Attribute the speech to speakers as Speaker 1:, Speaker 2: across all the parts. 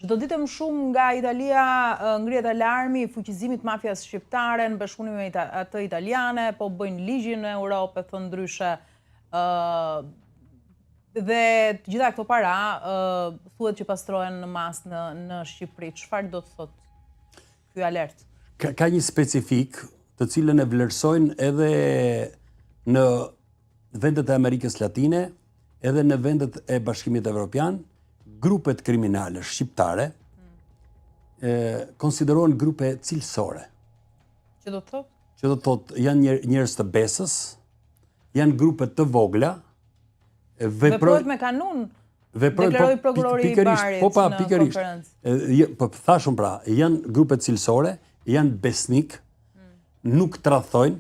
Speaker 1: Çdo ditë më shumë nga Italia ngrihet alarmi i fuqizimit të mafias shqiptare në bashkëpunim me atë italiane, po bëjnë ligjin në Europë, e thënë ndryshe. ë Dhe të gjitha këto para thuhet që pastrohen në masë në në Shqipëri. Çfarë do të thotë ky alert?
Speaker 2: Ka, ka një specifikë të cilën e vlerësojnë edhe në vendet e Amerikës Latine, edhe në vendet e Bashkimit Evropian, grupet kriminale shqiptare e, konsiderohen grupe cilësore.
Speaker 1: Që do të thotë?
Speaker 2: Që do të thotë janë njerëz të besës, janë grupe të vogla,
Speaker 1: veprohet me kanun. Veprojnë deklaroi po, prokurori i Barit
Speaker 2: po, pa, në konferencë. Po thashë pra, janë grupe cilësore, janë besnikë, hmm. nuk tradhtojnë,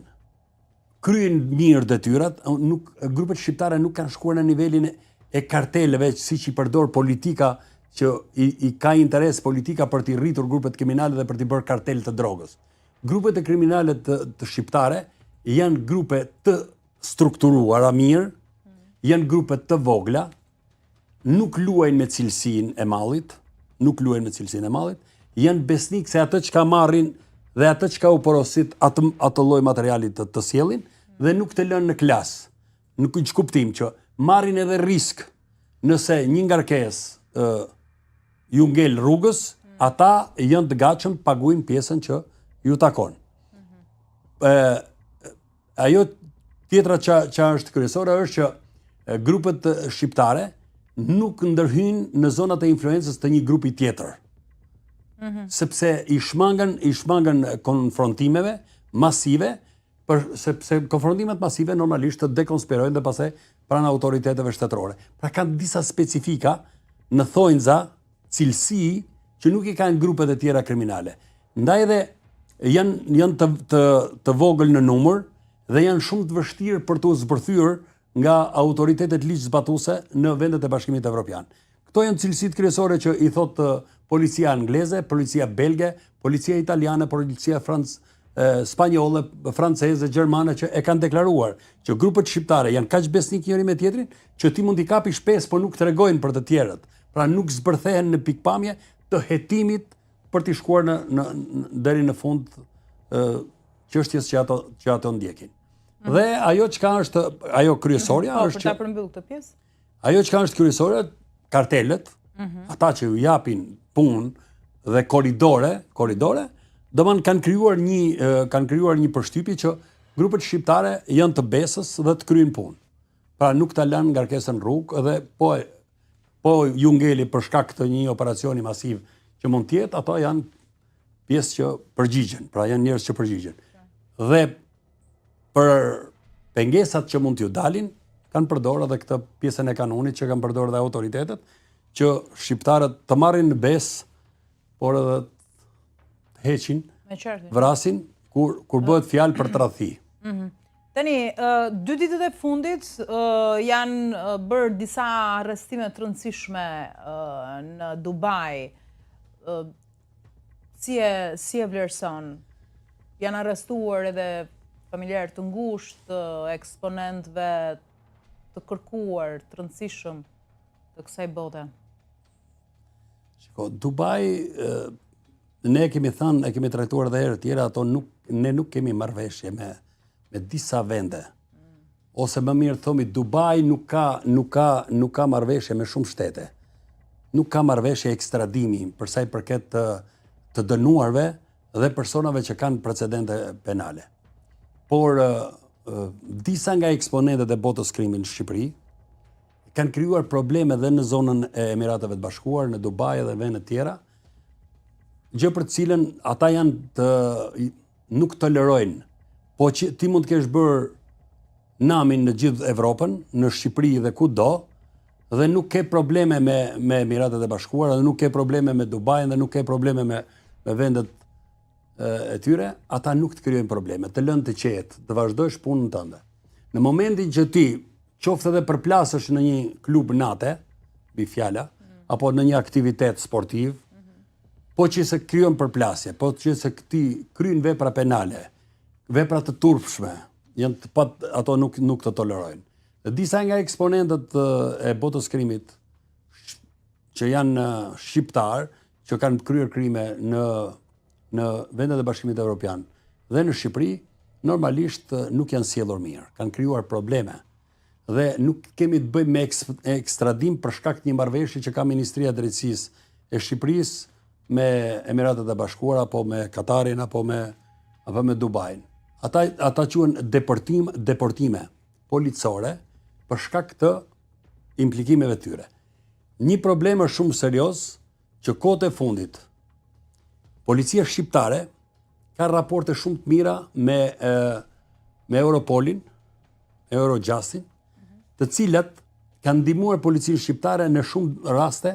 Speaker 2: kryejnë mirë detyrat, nuk grupet shqiptare nuk kanë shkuar në nivelin e karteleve siç i përdor politika që i, i ka interes politika për t'i rritur grupet kriminale dhe për t'i bërë kartel të drogës. Grupet e kriminale të, të shqiptare janë grupe të strukturuara mirë, janë grupe të vogla, nuk luajnë me cilësinë e mallit, nuk luajnë me cilësinë e mallit, janë besnikë se atë çka marrin dhe atë çka u porosit atë atë lloj materiali të, të sjellin dhe nuk të lënë në klasë. Në këtë kuptim që marrin edhe risk nëse një ngarkesë ë ju ngel rrugës, ata janë të gatshëm të paguajnë pjesën që ju takon. Ë Ajo tjetra që, që është kryesore është që grupet shqiptare nuk ndërhyjnë në zonat e influencës të një grupi tjetër. Mm -hmm. Sepse i shmangen, i shmangen konfrontimeve masive, për, sepse konfrontimet masive normalisht të dekonspirojnë dhe pastaj pranë autoriteteve shtetërore. Pra kanë disa specifika në thonjza cilësi që nuk i kanë grupet e tjera kriminale. Ndaj edhe janë janë të të të vogël në numër dhe janë shumë të vështirë për t'u zbërthyer nga autoritetet ligjzbatuese në vendet e Bashkimit Evropian. Këto janë cilësitë kryesore që i thotë policia angleze, policia belge, policia italiane, policia franc, spanjolle, franceze, gjermane që e kanë deklaruar që grupet shqiptare janë kaq besnikë njëri me tjetrin që ti mund t'i kapish pesë por nuk tregojnë për të tjerët. Pra nuk zbërthehen në pikëpamje të hetimit për t'i shkuar në në deri në fund ë çështjes që ato që ato ndjekin. Mm -hmm. Dhe ajo çka është ajo kryesorja
Speaker 1: po, është për ta përmbyllur këtë pjesë.
Speaker 2: Ajo çka është kryesorja, kartelet, mm -hmm. ata që ju japin punë dhe korridore, korridore, domethënë kanë krijuar një kanë krijuar një përshtypje që grupet shqiptare janë të besës dhe të kryejnë punë. Pra nuk ta lënë ngarkesën rrugë dhe po po ju ngeli për shkak të një operacioni masiv që mund të jetë, ato janë pjesë që përgjigjen, pra janë njerëz që përgjigjen. Dhe për pengesat që mund t'ju dalin, kanë përdorur edhe këtë pjesën e kanunit që kanë përdorur edhe autoritetet, që shqiptarët të marrin në besë, por edhe të heqin, vrasin, kur, kur bëhet fjalë për tradhti.
Speaker 1: Mm -hmm. Tani, dy ditët e fundit janë bërë disa arrestime të rëndësishme në Dubai. Si e, si e vlerëson? Janë arrestuar edhe familjarë të ngushtë të eksponentëve të kërkuar, të rëndësishëm të kësaj bote.
Speaker 2: Shiko, Dubai, ne kemi thënë, e kemi trajtuar edhe herë tjera, ato nuk, ne nuk kemi marrëveshje me, me disa vende. Ose më mirë thomi, Dubai nuk ka, nuk ka, nuk ka marrëveshje me shumë shtete. Nuk ka marrëveshje ekstradimi për sa i përket të, të dënuarve dhe personave që kanë precedente penale. Por, disa nga eksponentët e botës krimit në Shqipëri, kanë krijuar probleme dhe në zonën e Emirateve të Bashkuar, në Dubai dhe vende të tjera, gjë për të cilën ata janë të nuk tolerojnë. Po që ti mund të kesh bërë namin në gjithë Evropën, në Shqipëri dhe kudo, dhe nuk ke probleme me me Emiratet e Bashkuara, dhe nuk ke probleme me Dubain dhe nuk ke probleme me me vendet e tyre, ata nuk të krijojnë probleme, të lënë të qetë, të vazhdosh punën tënde. Në momentin që ti qoftë edhe përplasesh në një klub nate, bie fjala, mm. apo në një aktivitet sportiv, mm -hmm. po që se krijon përplasje, po që se ti kryen vepra penale, vepra të turpshme, janë të pat, ato nuk nuk të tolerojnë. Dhe disa nga eksponentët e botës krimit që janë shqiptarë, që kanë kryer krime në në vendet e Bashkimit Evropian dhe në Shqipëri, normalisht nuk janë sjellur mirë, kanë krijuar probleme. Dhe nuk kemi të bëjmë me ekstradim për shkak të një marrëveshje që ka Ministria e Drejtësisë e Shqipërisë me Emiratet e Bashkuara apo me Katarin apo me apo me Dubain. Ata ata quhen deportim deportime policore për shkak të implikimeve të tyre. Një problem është shumë serioz që kohët e fundit policia shqiptare ka raporte shumë të mira me e, me Europolin, Eurojustin, të cilat kanë ndihmuar policinë shqiptare në shumë raste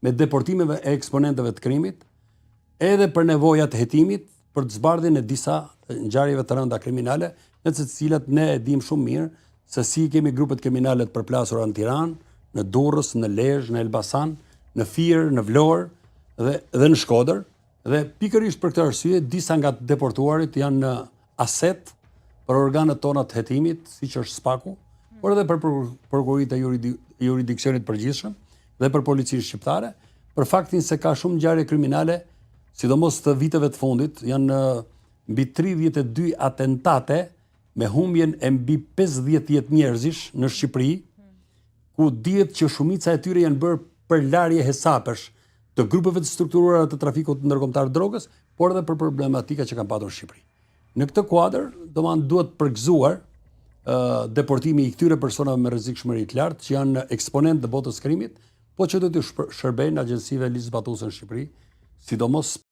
Speaker 2: me deportimeve e eksponentëve të krimit, edhe për nevoja të hetimit, për të zbardhjen e disa ngjarjeve të rënda kriminale, në të cilat ne e dimë shumë mirë se si kemi grupet kriminale të përplasura në Tiranë, në Durrës, në Lezhë, në Elbasan, në Fier, në Vlorë dhe dhe në Shkodër, dhe pikërisht për këtë arsye disa nga të deportuarit janë aset për organet tona të hetimit, siç është SPAK-u, por edhe për prokuroritë e juridiksionit të përgjithshëm dhe për policinë shqiptare, për faktin se ka shumë ngjarje kriminale, sidomos të viteve të fundit, janë mbi 32 atentate me humbjen e mbi 50 jetë njerëzish në Shqipëri, ku dihet që shumica e tyre janë bërë për larje hesapesh të grupeve të strukturuara të trafikut ndërkombëtar të drogës, por edhe për problematika që kanë patur në Shqipëri. Në këtë kuadër, domethënë duhet përgëzuar deportimi i këtyre personave me rrezikshmëri të lartë, që janë eksponentë të botës krimit, po që do t'u shërbejnë agjencive ligjzbatuese në Shqipëri, sidomos.